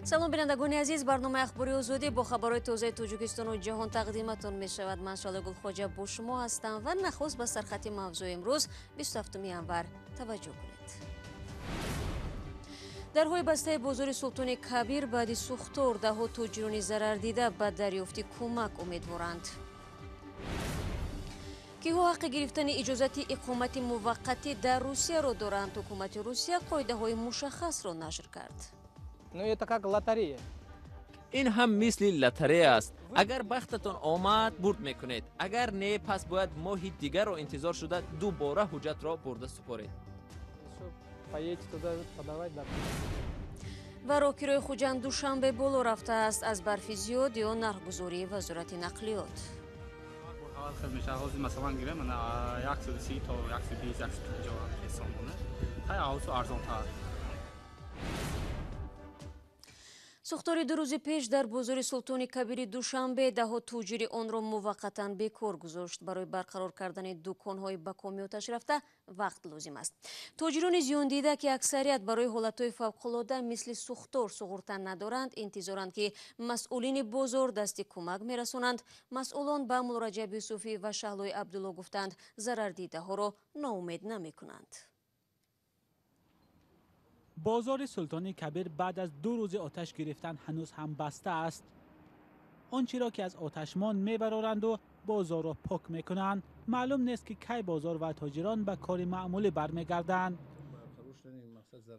Салом, бинандагони азиз. Барномаи Ахбори Озодӣ бо хабарҳои тозаи Тоҷикистону ҷаҳон тақдиматон мешавад. Ман Шалои Гулхоҷа бо шумо ҳастам ва нахуст ба сархати мавзӯи имрӯз, 27 январ, таваҷҷӯҳ кунед. Дарҳои бастаи бозори Султони Кабир баъди сӯхтор, даҳҳо тоҷирони зарардида ба дарёфти кӯмак умедворанд. Киҳо ҳаққи гирифтани иҷозати иқомати муваққатӣ дар Русияро доранд? Ҳукумати Русия қоидаҳои мушаххасро нашр кард. Ну, это как лотерея. Ин ҳам мисли лотерея аст. Агар бахтатон омад, бурд мекунед, агар не, пас бояд моҳи дигарро интизор шуда, дубора ҳуҷҷатро бурда супоред. Еще поедете туда подавать документы. Ва роҳкирои Хуҷанд Душанбе боло рафтааст. Аз барфи зиёд ё нархгузории Вазорати нақлиёт? Хел мешавад. Ҳозир, масалан, гирем, ана 130 то 120, 150 сомона, ҳай авсу арзонтар. Сӯхтори 2 рӯзи пеш дар бозори Султони Кабири Душанбе даҳҳо тоҷири онро муваққатан бекор гузошт. Барои барқарор кардани дуконҳои ба коми оташ рафта вақт лозим аст. Тоҷирони зиёндида, ки аксарият барои ҳолатҳои фавқулода мисли сӯхтор суғурта надоранд, интизоранд, ки масъулини бозор дасти кӯмак мерасонанд. Масъулон ба Муллораҷаб Юсуфӣ ва Шаҳлои Абдулло гуфтанд, зарардидаҳоро ноумед намекунанд. Бозори Султони Кабир баъд аз 2 рӯзи оташ гирифтан ҳанӯз ҳам баста аст. Он чиро ки аз оташмон мебароранду бозорро пок мекунанд. Маълум нест, ки кай бозор ва тоҷирон ба кори маъмулӣ бармегарданд.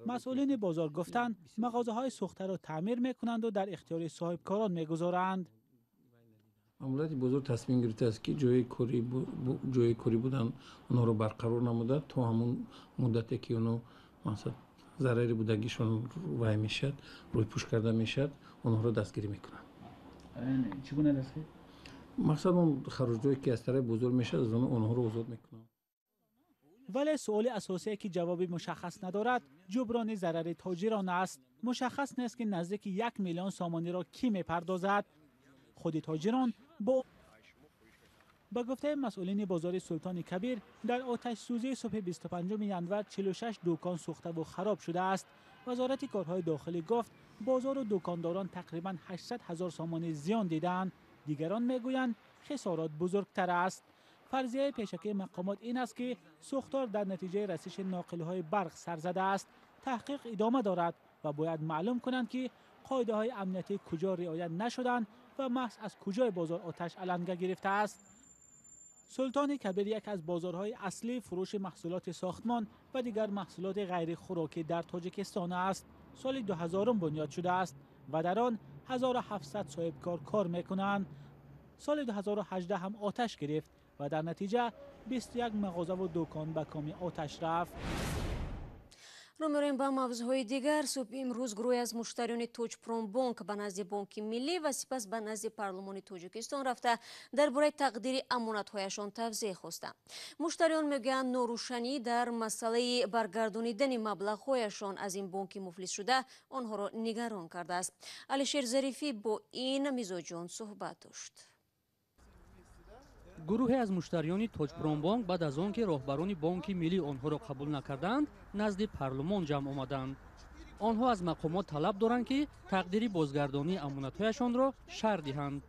Масъулини бозор гуфтанд, мағозаҳои сӯхтаро таъмир мекунанду дар ихтиёри соҳибкорон мегузоранд. Маъмурияти бозор тасмим гирифтааст, ки ҷои корӣ будан онҳоро барқарор намуда, то ҳамун муддате ки оно мақсад зарари будагишон вай мешавад, рӯйпӯш карда мешавад, онҳоро дастгирӣ мекунанд. Чӣ гуна дастгирӣ? Мақсад, он хароҷотҳое ки аз тарафи бозор мешавад, аз онҳоро озод мекунанд. Вале суоли асосие, ки ҷавоби мушаххас надорад, ҷуброни зарари тоҷирон аст. Мушаххас нест, ки наздики 1 миллион сомониро кӣ мепардозад. Худи тоҷирон бо ба гуфтаи масъулини бозори Султони Кабир, дар оташсӯзии субҳи 25 январ 46 дукон сӯхтаву хароб шудааст. Вазорати корҳои дохилӣ гуфт, бозору дукондорон тақрибан 800 ҳазор сомонӣ зиён дидаанд. Дигарон мегӯянд, хисорот бузургтар аст. Фарзияи пешакии мақомот ин аст, ки сӯхтор дар натиҷаи расиши ноқилҳои барқ сар задааст. Таҳқиқ идома дорад ва бояд маълум кунанд, ки қоидаҳои амниятӣ куҷо риоят нашуданд ва маҳз аз куҷои бозор оташ аланга гирифтааст. Султони Кабир яке аз бозорҳои аслии фурӯши маҳсулоти сохтмон ва дигар маҳсулоти ғайрихӯрокӣ дар Тоҷикистон аст. Соли 2000 бунёд шудааст ва дар он 1700 соҳибкор кор мекунанд. Соли 2018 ҳам оташ гирифт ва дар натиҷа 21 мағозаву дукон ба коми оташ рафт. Рӯ меорем ба мавзӯъҳои дигар. Субҳи имрӯз гурӯҳе аз муштариёни Тоҷпромбонк ба назди Бонки Миллӣ ва сипас ба назди парлумони Тоҷикистон рафта, дар бораи тақдири амонатҳояшон тавзеҳ хостанд. Муштариён мегӯянд, норӯшанӣ дар масъалаи баргардонидани маблағҳояшон аз ин бонки муфлисшуда онҳоро нигарон кардааст. Алишер Зарифӣ бо ин мизоҷон суҳбат дошт. Гурӯҳе аз муштариёни Тоҷпромбонк баъд аз он ки роҳбарони Бонки Миллӣ онҳоро қабул накарданд, назди парлумон ҷамъ омаданд. Онҳо аз мақомот талаб доранд, ки тақдири бозгардонии амонатҳояшонро шарҳ диҳанд.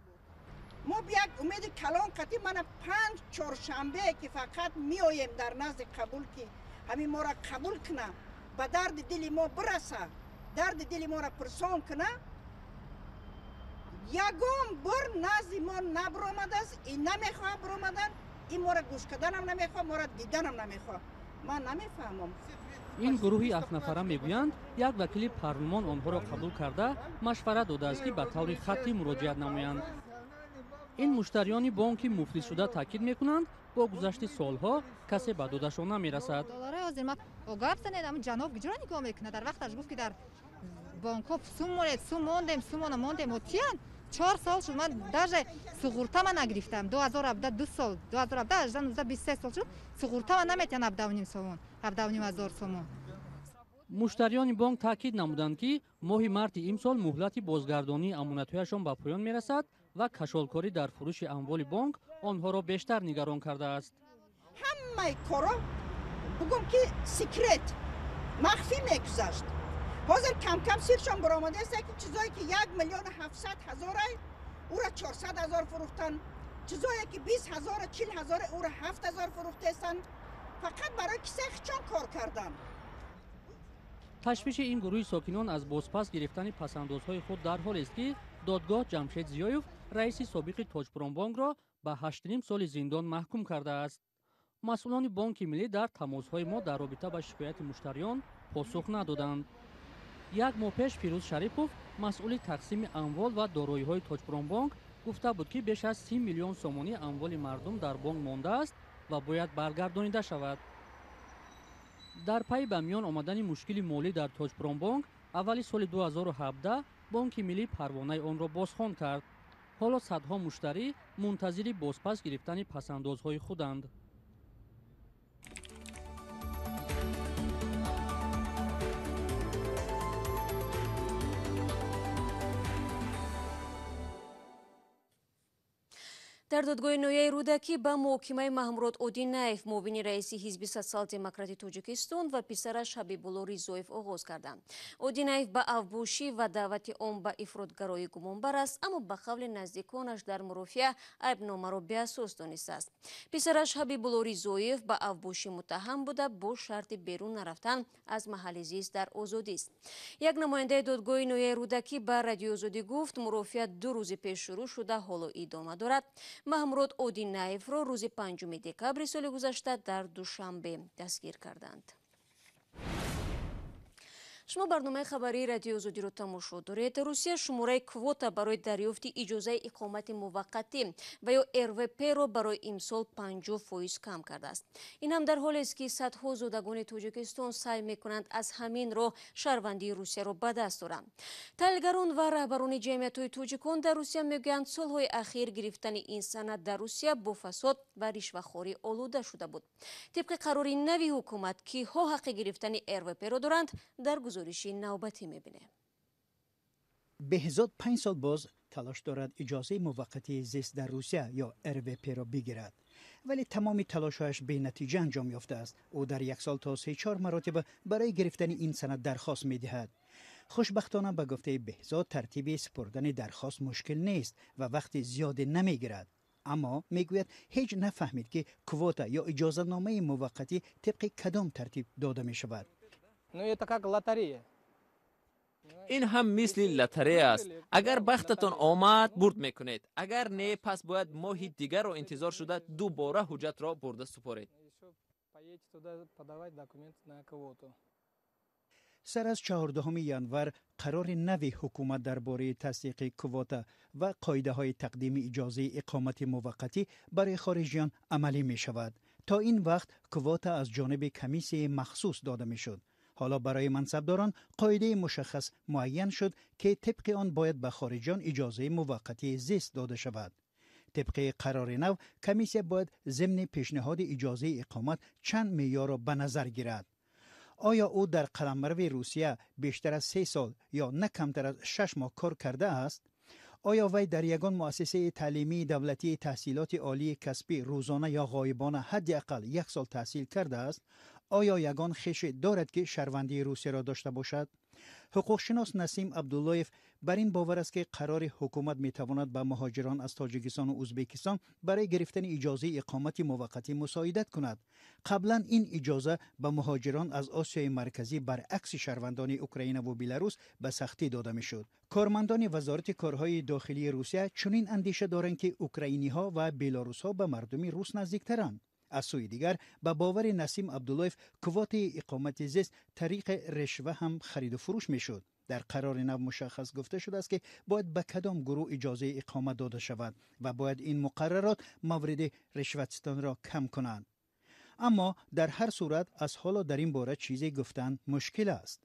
Мо як умеди калон қатӣ мана панҷ чоршанбе ки фақат меоем дар назди қабул, ки ҳамин моро қабул куна, ба дарди дили мо бираса, дарди дили моро пурсон куна. Ягон бор назди мо набиромадааст и намехоҳад биромадан, и моро гӯш карданам намехоҳад, моро диданам намехоҳад. Ман намефаҳмам. Ин гурӯҳи ҳафтнафара мегӯянд, як вакили парлумон онҳоро қабул карда, машварат додааст, ки ба таври хаттӣ муроҷиат намоянд. Ин муштариёни бонки муфлисшуда таъкид мекунанд, бо гузашти солҳо касе ба додашон намерасад. Гап занед, ҷаноб ҷура нигоҳ мекунад. Дар вақташ гуфт, ки дар бонкҳо сум монед, сум мондем, сумона мондем, тиян 4 сол шуд. Ман даже суғуртама нагирифтам. 2017, 2 сол, 2017, 18, 19, 23 сол шуд, суғуртама наметиҳан. 17,5 сомон, 17,5 ҳазор сомон. Муштариёни бонк таъкид намуданд, ки моҳи марти имсол муҳлати бозгардонии амонатҳояшон ба поён мерасад ва кашолкорӣ дар фурӯши амволи бонк онҳоро бештар нигарон кардааст. Ҳамаи коро, бугум ки, секрет, махфӣ мегузашт. Ҳозир кам-кам сиршон баромадааст, ки чизое ки 1 700 000 ура 400 000 фурӯхтан, чизое ки 20 000 40 000 ура 7 000 фурӯхтаестанд. Фақат барои кисаи хичон кор кардан. Ташвиши ин гурӯҳи сокинон аз бозпас гирифтани пасандозҳои худ дар ҳолест, ки додгоҳ Ҷамшед Зиёев, раиси собиқи Тоҷпромбонкро, ба 8,5 соли зиндон маҳкум кардааст. Масъулони Бонки Миллӣ дар тамосҳои мо дар робита ба шикояти муштариён посух надоданд. Як моҳ пеш Фирӯз Шарипов, масъули тақсими амвол ва дороиҳои Тоҷпромбонк, гуфта буд, ки беш аз 30 миллион сомонӣ амволи мардум дар бонк мондааст ва бояд баргардонида шавад. Дар пайи ба миён омадани мушкили молӣ дар Тоҷпромбонк, аввали соли 2017 Бонки Миллӣ парвонаи онро бозхон кард. Ҳоло садҳо муштарӣ мунтазири бозпас гирифтани пасандозҳои худанд. Дар додгоҳи ноҳияи Рӯдакӣ ба муҳокимаи Маҳмурод Одинаев, муовини раиси ҳизби Социал-демократи Тоҷикистон, ва писараш Ҳабибулло Ризоев оғоз карданд. Одинаев ба авбошӣ ва даъвати он ба ифротгароӣ гумонбар аст, аммо ба қавли наздиконаш дар мурофиа айбномаро беасос донистааст. Писараш Ҳабибулло Ризоев ба авбошӣ муттаҳам буда, бо шарти берун нарафтан аз маҳалли зист дар озодист. Як намояндаи додгоҳи ноҳияи Рӯдакӣ ба Радиои Озодӣ гуфт, мурофиа 2 рӯзи пеш шурӯъ шуда, ҳоло идома дорад. Маҳмурод Одинаевро рӯзи 5 декабри соли гузашта дар Душанбе дастгир карданд. Шумо барномаи хабарии Радиои Озодиро тамошо доред. Русия шумораи квота барои дарёфти иҷозаи иқомати муваққатӣ ва ё РВП-ро барои имсол 50% кам кардааст. Ин ҳам дар ҳолест, ки садҳо зодагони Тоҷикистон саъй мекунанд аз ҳамин роҳ шаҳрвандии Русияро ба даст оранд. Таҳлилгарон ва раҳбарони ҷамъиятҳои тоҷикон дар Русия мегӯянд, солҳои ахир гирифтани ин санад дар Русия бо фасод ва ришвахорӣ олуда шуда буд. Тибқи қарори нави ҳукумат, киҳо ҳаққи гирифтани РВП-ро доранд, дар гузориши навбатӣ мебинем. Беҳзод 5 сол боз талош дорад иҷозаи муваққатии зист дар Русия ё РВП-ро бигирад, вале тамоми талошҳояш бенатиҷа анҷом ёфтааст. Ӯ дар як сол то 3-4 маротиба барои гирифтани ин санад дархост медиҳад. Хушбахтона, ба гуфтаи Беҳзод, тартиби супурдани дархост мушкил нест ва вақти зиёде намегирад. Аммо мегӯяд, ҳеҷ нафаҳмид, ки квота ё иҷозатномаи муваққатӣ тибқи кадом тартиб дода мешавад. Ну, это как лотерея. Ин ҳам мисли лотерея аст. Агар бахтатон омад, бурд мекунед. Агар не, пас бояд моҳи дигарро интизор шуда, дубора ҳуҷҷатро бурда супоред. Сар аз 14 январ қарори нави ҳукумат дар бораи тасдиқи квота ва қоидаҳои тақдими иҷозаи иқомати муваққатӣ барои хориҷиён амалӣ мешавад. То ин вақт квота аз ҷониби комиссияи махсус дода мешуд. Ҳоло барои мансабдорон қоидаи мушаххас муайян шуд, ки тибқи он бояд ба хориҷиён иҷозаи муваққатии зист дода шавад. Тибқи қарори нав, комиссия бояд зимни пешниҳоди иҷозаи иқомат чанд меъёрро ба назар гирад. Оё ӯ дар қаламрави Русия бештар аз 3 сол ё на камтар аз 6 моҳ кор кардааст? Оё вай дар ягон муассисаи таълимии давлатии таҳсилоти олии касбӣ рӯзона ё ғоибона ҳадди ақал 1 сол таҳсил кардааст? Оё ягон хеше дорад, ки шаҳрвандии Русияро дошта бошад? Ҳуқуқшинос Насим Абдуллоев бар ин бовар аст, ки қарори ҳукумат метавонад ба муҳоҷирон аз Тоҷикистону Ӯзбекистон барои гирифтани иҷозаи иқомати муваққатӣ мусоидат кунад. Қаблан ин иҷоза ба муҳоҷирон аз Осиёи Марказӣ, баръакси шаҳрвандони Украинаву Беларус, ба сахтӣ дода мешуд. Кормандони Вазорати корҳои дохилии Русия чунин андеша доранд, ки украиниҳо ва белорусҳо ба мардуми рус наздиктаранд. Аз сӯи дигар, ба бовари Насим Абдуллоев, квотаи иқомати зист тариқи ришва ҳам хариду фурӯш мешуд. Дар қарори нав мушаххас гуфта шудааст, ки бояд ба кадом гурӯҳ иҷозаи иқомат дода шавад ва бояд ин муқаррарот мавриди ришватстонро кам кунанд. Аммо дар ҳар сурат аз ҳоло дар ин бора чизе гуфтан мушкил аст.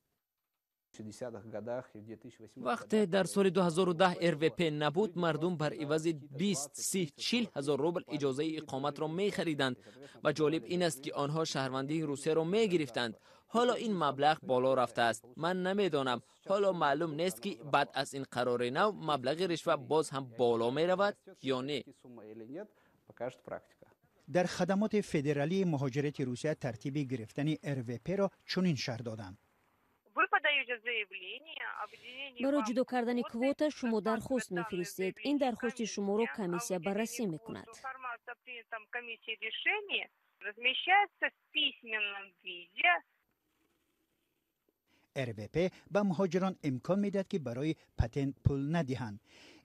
Вақте дар соли 2010 РВП набуд, мардум бар ивази 20, 30, 40 ҳазор рубл иҷозаи иқоматро мехариданд ва ҷолиб ин аст, ки онҳо шаҳрвандии Русияро мегирифтанд. Ҳоло ин маблағ боло рафтааст. Ман намедонам, ҳоло маълум нест, ки баъд аз ин қарори нав маблағи ришва боз ҳам боло меравад ё не. Дар хадамоти федералии муҳоҷирати Русия тартиби гирифтани РВП-ро чунин шарҳ доданд. Вы подаете Барои ҷудо кардани квота шумо дархост мефиристед. Ин дархости шуморо комиссия баррасӣ мекунад. РВП ба муҳоҷирон имкон медиҳад, ки барои патент пул надиҳанд.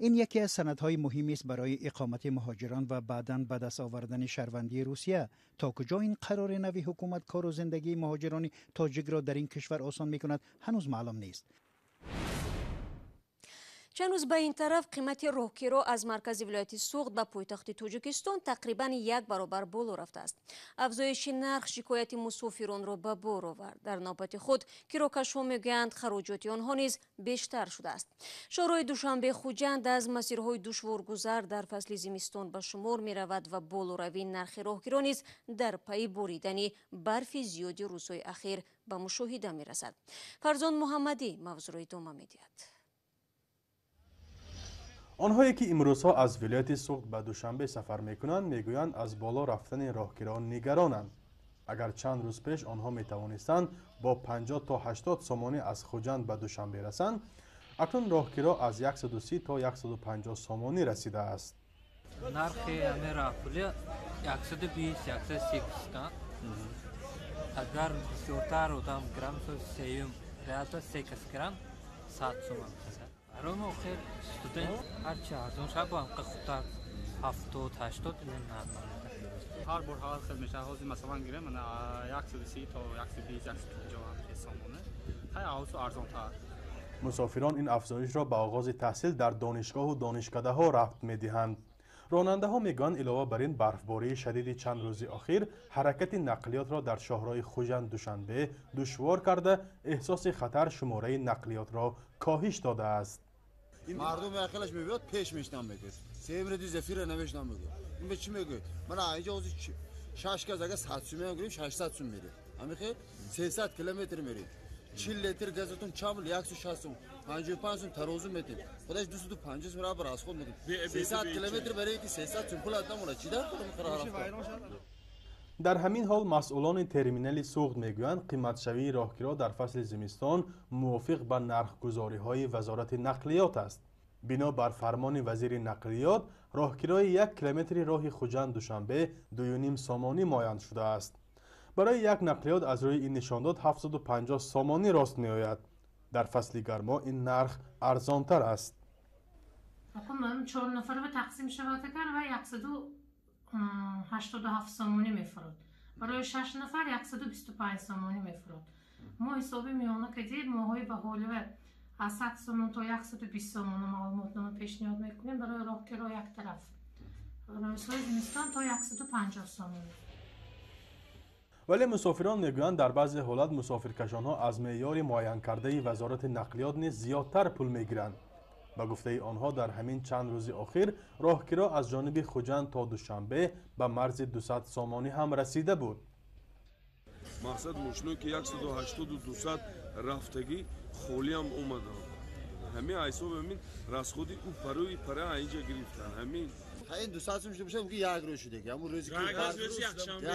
Ин яке аз санадҳои муҳим аст барои иқомати муҳоҷирон ва баъдан ба даст овардани шаҳрвандии Русия. То куҷо ин қарори нави ҳукумат кору зиндагии муҳоҷирони тоҷикро дар ин кишвар осон мекунад, ҳанӯз маълум нест. Чанд рӯз ба ин тараф қимати роҳкиро аз маркази вилояти Суғд ба пойтахти Тоҷикистон тақрибан як баробар боло рафтааст. Афзоиши нарх шикояти мусофиронро ба бор овард. Дар навбати худ кирокашҳо мегӯянд, хароҷоти онҳо низ бештар шудааст. Шоҳроҳи Душанбе Хуҷанд аз масирҳои душворгузар дар фасли зимистон ба шумор меравад ва болоравии нархи роҳкиро низ дар пайи боридани барфи зиёди рӯзҳои ахир ба мушоҳида мерасад. Фарзон Муҳаммадӣ мавзӯъро идома медиҳад. Онҳое ки имрӯзҳо аз вилояти Суғд ба Душанбе сафар мекунанд, мегӯянд, аз боло рафтани роҳкиро нигаронанд. Агар чанд рӯз пеш онҳо метавонистанд бо 50 то 80 сомонӣ аз Хуҷанд ба Душанбе расанд, акнун роҳкиро аз 130 то 150 сомонӣ расидааст. Нархи ҳамин роҳпулӣ 120, 130 кистан. Агар бисёртар одам гирам, сеюм реалта се кас гирам, 100 сомон. Барои охир студент ҳарчи арзон шавад, бо ҳамқа худтар 70, 80 ин нормал. Ҳар бор ҳар хел мешавад. Ҳозир масалан гирем, мана 130 то 120, 150 сомона. Хай авсу арзонтар. Мусофирон ин афзоишро ба оғози таҳсил дар донишгоҳу донишкадаҳо рабт медиҳанд. Ронандаҳо мегӯянд, илова бар ин барфбории шадиди чанд рӯзи охир ҳаракати нақлиётро дар шоҳроҳи Хуҷанд Душанбе душвор карда, эҳсоси хатар шумораи нақлиётро коҳиш додааст. Мардум яхелаш мебиёд, пеш мешнам мегӯяд. Сеюм зефира намешнам мегӯяд. Ин ба чӣ мегӯяд? Мана инҷо ҳозир 6 кас агар 100 сум мегирем, 600 сум мерем. Ҳамин 300 километр мерем. 40 литр газотон чанд пул? 160 сум, 55 сум тарозу метем. Худаш 250 сум ра расход мекунем. 300 километр барои ки 300 сум пул одам ола чӣ дар кор мехӯрад? Дар ҳамин ҳол масъулони терминали Суғд мегӯянд, қиматшавии роҳкиро дар фасли зимистон мувофиқ ба нархгузориҳои Вазорати нақлиёт аст. Бино бар фармони вазири нақлиёт, роҳкирои як километри роҳи Хуҷанд Душанбе 2,5 сомонӣ муайян шудааст. Барои як нақлиёт аз рӯи ин нишондод 750 сомонӣ рост меояд. Дар фасли гармо ин нарх арзонтар аст. 4 нафарва тақсим шавад агар ва 187 сомонӣ мефурод. Барои 6 нафар 125 сомонӣ мефурод. Мо ҳисоби миёна кардем, моҳҳои баҳолива аз 100 сомон то 120 сомон маълумотнома пешниҳод мекунем барои роҳкиро як тараф. Рӯзҳои зимистон то 150 сомон. Вале мусофирон мегӯянд, дар баъзе ҳолат мусофиркашонҳо аз меъёри муайянкардаи Вазорати нақлиёт низ зиёдтар пул мегиранд. Ба гуфтаи онҳо, дар ҳамин чанд рӯзи охир роҳкиро аз ҷониби Хуҷанд то Душанбе ба марзи 200 сомонӣ ҳам расида буд. Мақсад мошиное ки 180 200 рафтагӣ холиам омаданд. Ҳамин ҳисоби ҳамин расходи ӯ парои пара инҷа гирифтанд. Ҳамин ин 200 сум шуда бошад, мумкин як рӯз шуда ки ҳамун рӯзе ки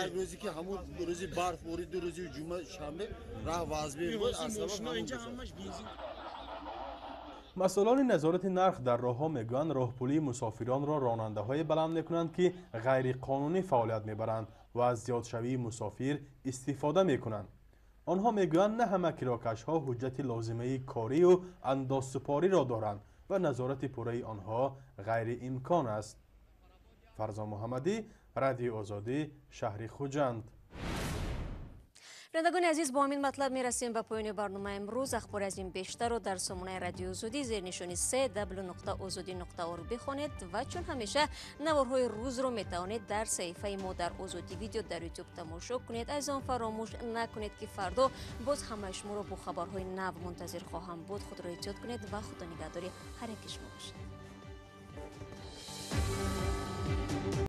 як рӯзе ки ҳамун рӯзи барф борид, ду рӯзи ҷумъа шанбе раҳ вазбе буд, аз сабаб ҳамун. Масъулони назорати нарх дар роҳҳо мегӯянд, роҳпулии мусофиронро ронандаҳое баланд мекунанд, ки ғайриқонунӣ фаъолият мебаранд ва аз зиёдшавии мусофир истифода мекунанд. Онҳо мегӯянд, на ҳама кирокашҳо ҳуҷҷати лозимаи корию андозсупориро доранд ва назорати пурраи онҳо ғайриимкон аст. Фарзон Муҳаммадӣ, Радиои Озодӣ, шаҳри Хуҷанд. Бинандагони азиз, бо ҳамин матлаб мерасем ба поёни барномаи имрӯз. Ахбори аз ин бештарро дар сомонаи Радиои Озодӣ зернишони cw.ozodi.org бихонед ва чун ҳамеша наворҳои рӯзро метавонед дар саҳифаи мо дар Озодӣ видео дар Ютуб тамошо кунед. Аз он фаромӯш накунед, ки фардо боз ҳамаи шуморо бо хабарҳои нав мунтазир хоҳам буд. Худро эҳтиёт кунед ва худо нигаҳдори ҳар яки шумо бошад.